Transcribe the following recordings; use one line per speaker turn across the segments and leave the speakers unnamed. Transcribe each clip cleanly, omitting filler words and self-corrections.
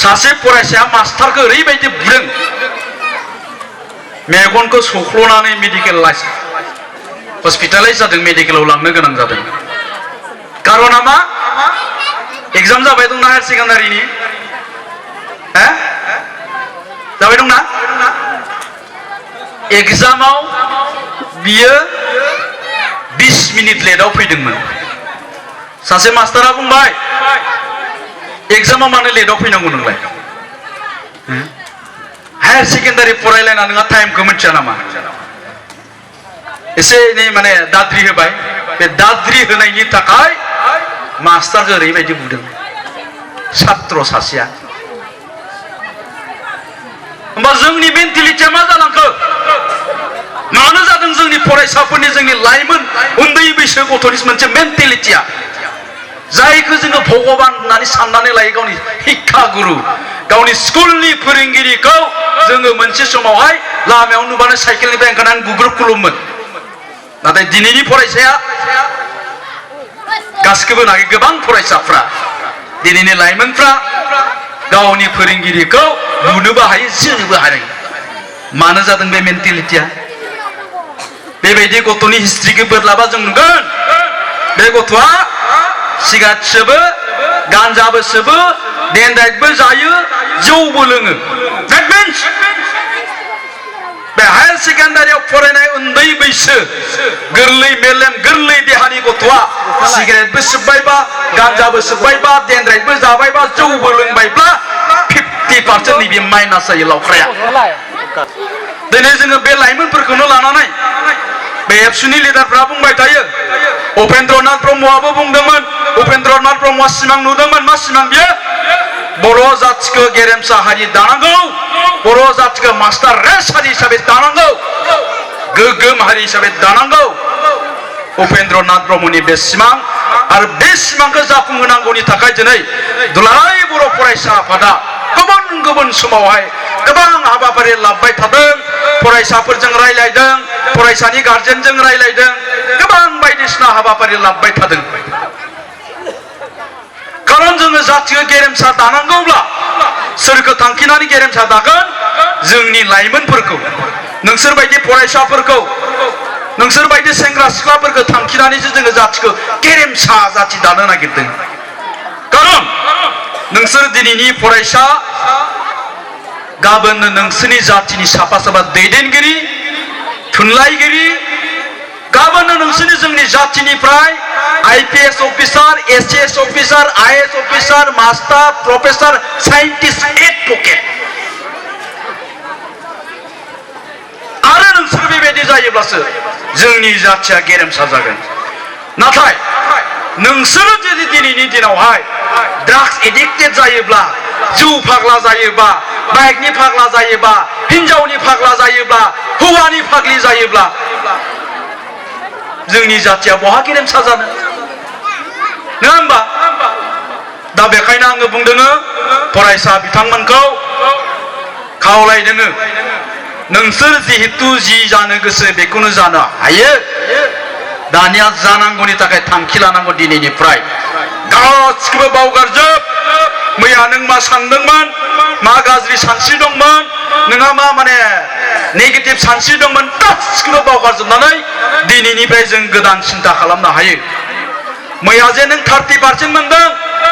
सासे फरायसाया मास्टारखौ ओरैबायदि बुदों मेगनखौ सख्ल'नानै मेडिकेल हस्पिटालाइज जादों मेडिकेलाव लांनो गोनां जादों कारना मा एग्जाम जाबाय दंना हायार सेकेन्डारिनि जाबाय दंना एग्जामाव बियो 20 मिनिट लेटआव फैदोंमोन सासे मास्टारा बुंबाय एग्जामाव मानो लेटआव फैनांगौ नोंलाय हायार सेकेन्डारि फरायलायना नोंहा टाइमखौ मिथिया नामा एसे एनै माने दाद्रि होबाय बे दाद्रि होनायनि थाखाय मास्टारखौ ओरैबायदि बुदों छात्र सासेया होमबा जोंनि मेन्टेलिटिया मा जालांखो मानो जादों जोंनि फरायसाफोरनि जोंनि लाइमोन उन्दै बैसो गथ'नि मोनसे मेन्टेलिटिया जायखौ जोङो भगबान होननानै साननानै लायो गावनि शिक्षा गुरु गावनि स्कुलनि फोरोंगिरिखौ जोङो मोनसे समावहाय लामायाव नुबानो साइकेलनिफ्राय ओंखारनानै गुग्रुब खुलुमोन नाथाय दिनैनि फरायसाया गासिखौबो नागै गोबां फरायसाफ्रा दिनैनि लाइमोनफ्रा गावनि फोरोंगिरिखौ बुनोबो हायो जोनोबो हायो मानो जादों बे मेन्टेलिटिया बेबायदि गथ'नि हिस्ट्रिखौ बोरलाबा जों नुगोन बे गथ'आ सिगारेट सोबो गान्जाबो सोबो डेन्ड्राइटबो जायो जौबो लोङो दैट मिन्स बे हायार सेकेन्डारियाव फरायनाय उन्दै बैसो गोरलै मेलेम गोरलै देहानि गथ'आ सिगारेटबो सोब्बायबा गान्जाबो सोब्बायबा डेन्ड्राइटबो जाबायबा जौबो लोंबायब्ला 50% नि बे माइनास जायो लावख्राया दिनै जोङो बे लाइमोनफोरखौनो लानानै बे एबसुनि लिडारफ्रा बुंबाय थायो उपेन्द्रनाथ ब्रह्मआबो बुंदोंमोन उपेन्द्रनाथ ब्रह्मआ सिमां नुदोंमोन मा सिमां बियो बर' जाथिखौ गेरेमसा हारि दानांगौ बर' जाथिखौ मास्टार रेस हारि हिसाबै दानांगौ गोग्गोम हारि हिसाबै दानांगौ उपेन्द्रनाथ ब्रह्मनि बे सिमां आरो बे सिमांखौ जाफुंहोनांगौनि थाखाय दिनै दुलाराय बर' फरायसा आफादा गुबुन गुबुन समावहाय गोबां हाबाफारि लाबाय थादों फरायसाफोरजों रायलायदों फरायसानि गार्जेनजों रायलायदों गोबां बायदिसिना हाबाफारि लाबाय थादों कारन जोङो जाथिखौ गेरेमसा दानांगौब्ला सोरखौ थांखिनानै गेरेमसा दागोन जोंनि लाइमोनफोरखौ नोंसोरबायदि फरायसाफोरखौ नोंसोरबायदि सेंग्रा सिख्लाफोरखौ थांखिनानैसो जोङो जाथिखौ गेरेमसा जाथि दानो नागिरदों कारन नोंसोर दिनैनि फरायसा गाबोन नोंसोरनि जातिनि साफा साफा दैदेनगिरि थुनलाइगिरि गाबोन नोंसोरनि जोंनि जातिनिफ्राय IPS officer SS officer IAS officer master professor scientist advocate आरो नोंसोर बेबायदि जायोब्लासो जोंनि जातिया गेरेमसा जागोन नाथाय नोंसोर जुदि दिनैनि दिनावहाय ड्राग्स एडिक्टेड जायोब्ला जौ फाग्ला जायोबा बाइकनि फाग्ला जायोबा हिनजावनि फाग्ला जायोब्ला हौवानि फाग्लि जायोब्ला जोंनि जातिया बहा गेरेमसा जानो नङा होमबा दा बेखायनो आङो बुंदों फरायसा बिथांमोनखौ खावलायदों नोंसोर जिहेतु जि जानो गोसो बेखौनो जानो हायो दानिया जानांगौनि थाखाय थांखि लानांगौ दिनैनिफ्राय गासिखौबो बावगारजोब मैया नों मा सानदोंमोन मा गाज्रि सानस्रि दंमोन नोंहा मा माने नेगेटिभ सानस्रि दंमोन गासिखौबो बावगारजोबनानै दिनैनिफ्राय जों गोदान सिन्था खालामनो हायो मैया जे नों 30% मोनदों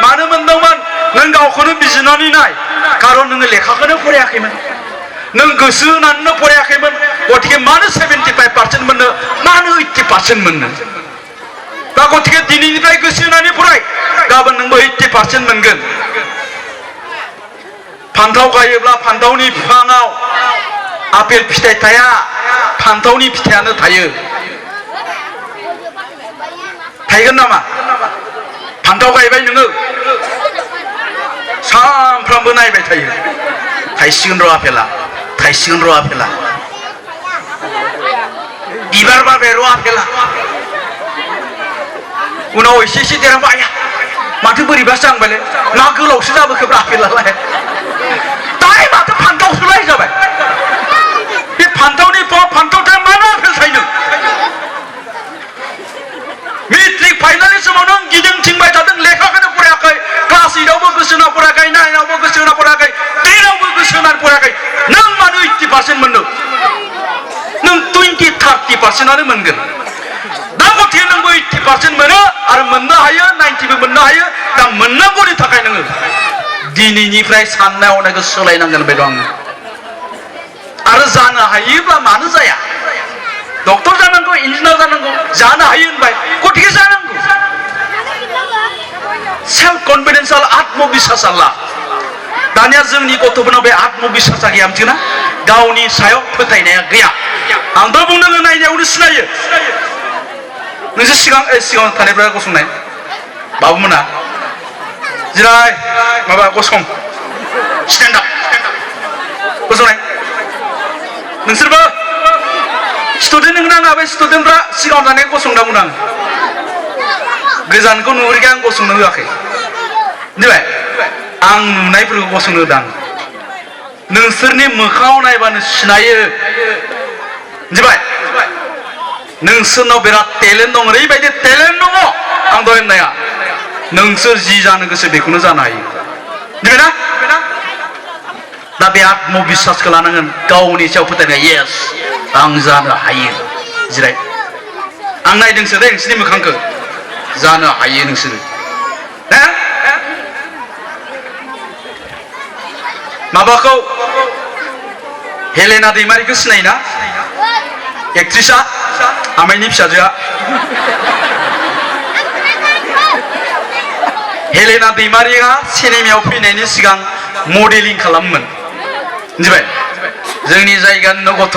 मानो मोनदोंमोन नों गावखौनो बिजिरनानै नाय कारन नोङो लेखाखौनो फरायाखैमोन नों गोसो होनानैनो फरायाखैमोन गथिखे मानो 75% मोननो मानो 80% मोननो दा गथिखे दिनैनिफ्राय गोसो होनानै फराय गाबोन नोंबो 80% मोनगोन फान्थाव गायोब्ला फान्थावनि बिफाङाव आपेल फिथाइ थाया फान्थावनि फिथाइयानो थायो थायगोन नामा फान्थाव गायबाय नोङो सानफ्रामबो नायबाय थायो थायसिगोन र' आपेला थायसिगोन र' आपेला बिबार बारबाय र' आपेला उनाव एसे एसे देरहांबा आया माथो बोरैबासो जांबायलै मा गोलावसो जाबोखोब्रा आपेलालाय दाय माथो फान्थावसोलाय जाबाय बे फान्थावनि फान्थावथाय मानो आपेल थायनो मेट्रिक फाइनालनि समाव नों गिदिंथिंबाय थादों लेखाखौनो फरायाखै क्लास 8आवबो गोसो होना फरायाखै 9आवबो गोसो होना दिनैनिफ्राय साननाय हनायखौ सोलायनांगोन बे दं आरो जानो हायोब्ला मानो जाया डक्टर जानांगौ इन्जिनियार जानांगौ जानो हायो होनबाय गथिखे जानांगौ सेल्फ कन्फिडेन्सआल आत्मबिश्वास ला दानिया जोंनि गथ'फोरनाव बे आत्मबिश्वासा गैया मिथिगोना गावनि सायाव फोथायनाया गैया आंबो बुंनो नायनायावनो सिनायो नोंसोर सिगाङाव थानायफ्रा गसंनाय बाबुमोना जिराय माबा गसं स्टेन्ड आप गसंनाय नोंसोरबो स्टुडेन्ट नोंना आंहा बे स्टुडेन्टफ्रा सिगाङाव थानाय गसंदामोन आं गोजानखौ नुहुरैखाय आं गसंनो होआखै मिथिबाय आं नुनायफोरखौ गसंनो होदां नोंसोरनि मोखाङाव नायबानो सिनायो मिथिबाय नोंसोरनाव बिराद टेलेन्ट दं ओरैबायदि टेलेन्ट दङ आं दहाय होननाया नोंसोर जि जानो गोसो बेखौनो जानो हायो मिथिबायना दा बे आत्मबिश्वासखौ लानांगोन गावनि सायाव फोथायनाय येस आं जानो हायो जिराय आं नायदोंसो दे नोंसोरनि मोखांखौ जानो हायो नोंसोरो माबाखौ हेलेना दैमारिखौ सिनायोना एक्ट्रिसा आमाइनि फिसाजोआ हेलेना दैमारिया सिनेमायाव फैनायनि सिगां मडेलिं खालामोमोन मिथिबाय जोंनि जायगानिनो गथ'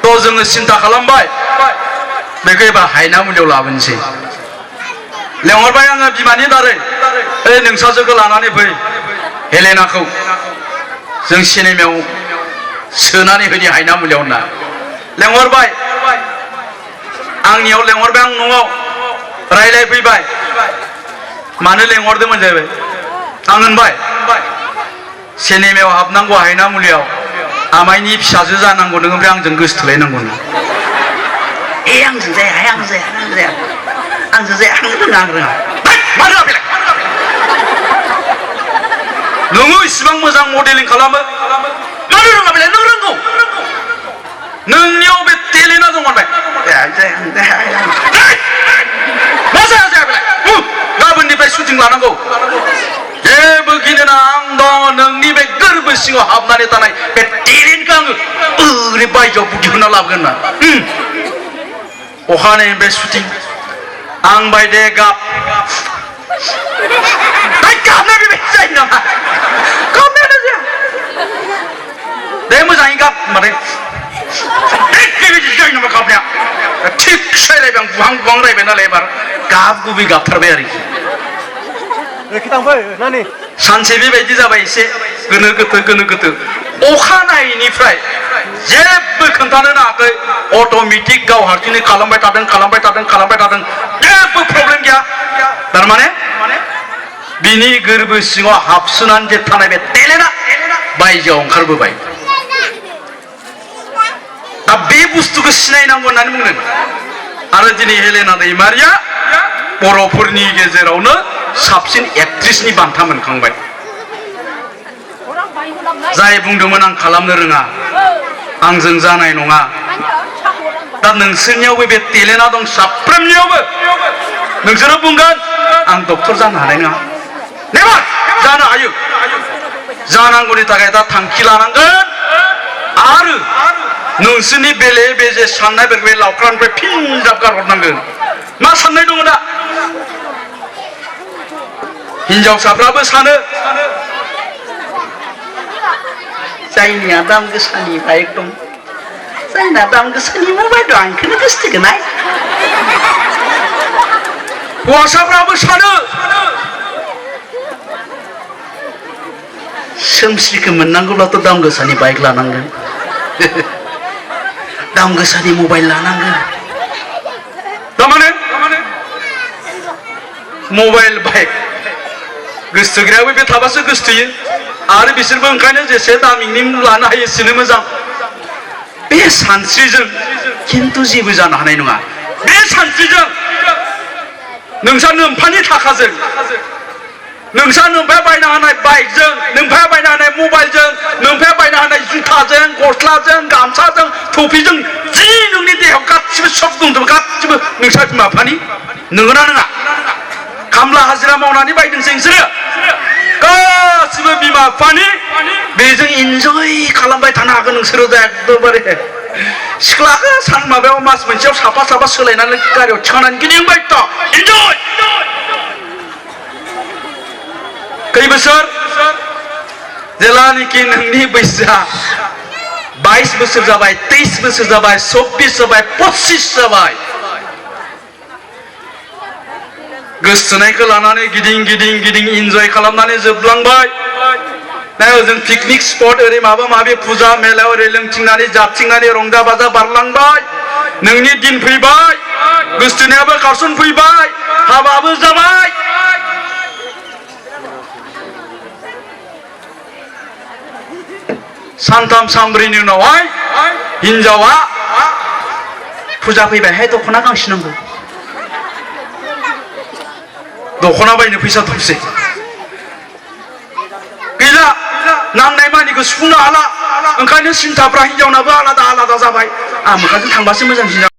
थ' जोङो सिन्था खालामबाय बेखौ एबार हायनामुलियाव लाबोनोसै लेंहरबाय आङो बिमानि दारै ओइ नोंसाजोखौ लानानै फै हेलेनाखौ जों सिनेमायाव सोनानै होनि हायनामुलियाव होनना लेंहरबाय आंनियाव लेंहरबाय आं न'आव रायलायफैबाय मानो लेंहरदोंमोन जाहैबाय आं होनबाय सिनेमायाव हाबनांगौ हायनामुलियाव आमाइनि फिसाजो जानांगौ नों ओमफ्राय आंजों गोसोथोलायनांगौ ए आंजों जाया आंजों जाया आंजों जाया आं रोङा मा रोङा बेलाय नोङो इसिबां मोजां मडेलिं खालामो मानो रोङा बेलाय नों रोंगौ नोंनियाव बे टेलेन्टआ दं होनबाय मा जाया बेलाय गाबोननिफ्राय शुटिं लानांगौ जेबो गिनो नाङा आं दं नोंनि बे गोरबो सिङाव हाबनानै थानाय बे टेलेन्टखौ आङो ओरै बायजोआव दिहुनना लाबोगोन ना अखानायै बे शुटिं आं बायदे गाबनाय बेबायदि जायो नामा गाबनायानो जाया दे मोजाङै गाब माने बेबायदि जायो नामा गाबनाया थिग सायलायबाय आं बुहां रायबाय नालाय एबार गाब गुबै गाबथारबाय आरोखि सानसे बेबायदि जाबाय एसे गोनो गोथो अखानायैनिफ्राय जेबो खोन्थानो नाङाखै अट'मेटिक गाव हारसिङै खालामबाय थादों जेबो प्रब्लेम गैया थारमाने बिनि गोरबो सिङाव हाबसोनानै जे थानाय बे टेलेन्टआ बायजोआव ओंखारबोबाय दा बे बुस्थुखौ सिनायनांगौ होननानै बुंदों आरो दिनै हेलेना दैमारिया बर'फोरनि गेजेरावनो साबसिन एक्ट्रिसनि बान्था मोनखांबाय जाय बुंदोंमोन आं खालामनो रोङा आंजों जानाय नङा दा नोंसोरनियावबो बे टेलेन्टआ दं साफ्रोमनियावबो नोंसोरो बुंगोन आं डक्टर जानो हानाय नङा नेभार जानो हायो जानांगौनि थाखाय दा थांखि लानांगोन आरो नोंसोरनि बेले बेजे साननायफोरखौ बे लावखारनिफ्राय फिनजाब गारहरनांगोन मा साननाय दङ दा हिनजावसाफ्राबो सानो जायनिया दाम गोसानि बाइक दं जायना दाम गोसानि मबाइल दं आंखौनो गोसोथोगोनहाय हौवासाफ्राबो सानो सोमस्रिखौ मोननांगौब्लाथ' दाम गोसानि बाइक लानांगोन दाम गोसानि मबाइल लानांगोन थारमाने मबाइल बाइक गोसोथोग्रायाबो बे थाबासो गोसोथोयो आरो बिसोरबो ओंखायनो जेसे दामिनि लानो हायो एसेनो मोजां बे सानस्रिजों खिन्थु जेबो जानो हानाय नङा बे सानस्रिजों नोंसा नोम्फानि थाखाजों नोंसा नोम्फाया बायनो हानाय बाइकजों नोम्फाया बायनो हानाय मबाइलजों नोम्फाया बायनो हानाय जुथाजों गस्लाजों गामसाजों टफिजों जि नोंनि देहायाव गासिबो सब दंजोबो गासिबो नोंसा बिमा बिफानि नंगौना नङा खामला हाजिरा मावनानै बायदोंसै नोंसोरो बिमा बिफानि बेजों इन्जय खालामबाय थानो हागोन नोंसोरो दा एकदमबारे सिख्लाखौ सान माबायाव मास मोनसेयाव साफा साफा सोलायनानै गारियाव थिखांनानै गिदिंबाय थ' इन्जय खै बोसोर जेलानिखि नोंनि बैसोआ 22 बोसोर जाबाय 23 बोसोर जाबाय 24 जाबाय 25 जाबाय गोसोनायखौ लानानै गिदिं गिदिं गिदिं इन्जय खालामनानै जोबलांबाय दा जों पिकनिक स्पट ओरै माबा माबि फुजा मेलायाव ओरै लोंथिंनानै जाबथिंनानै रंजा बाजा बारलांबाय नोंनि दिन फैबाय गोसोनायाबो खारसन फैबाय हाबाबो जाबाय सानथाम सानब्रैनि उनावहाय हिनजावा फुजा फैबायहाय दख'ना गांसे नांगौ दख'ना बायनो फैसा दंसै गैला नांनाय मानिखौ सुफुंनो हाला ओंखायनो सिन्थाफ्रा हिनजावनाबो आलादा आलादा जाबाय आमोखाजों थांबासो मोजांसिन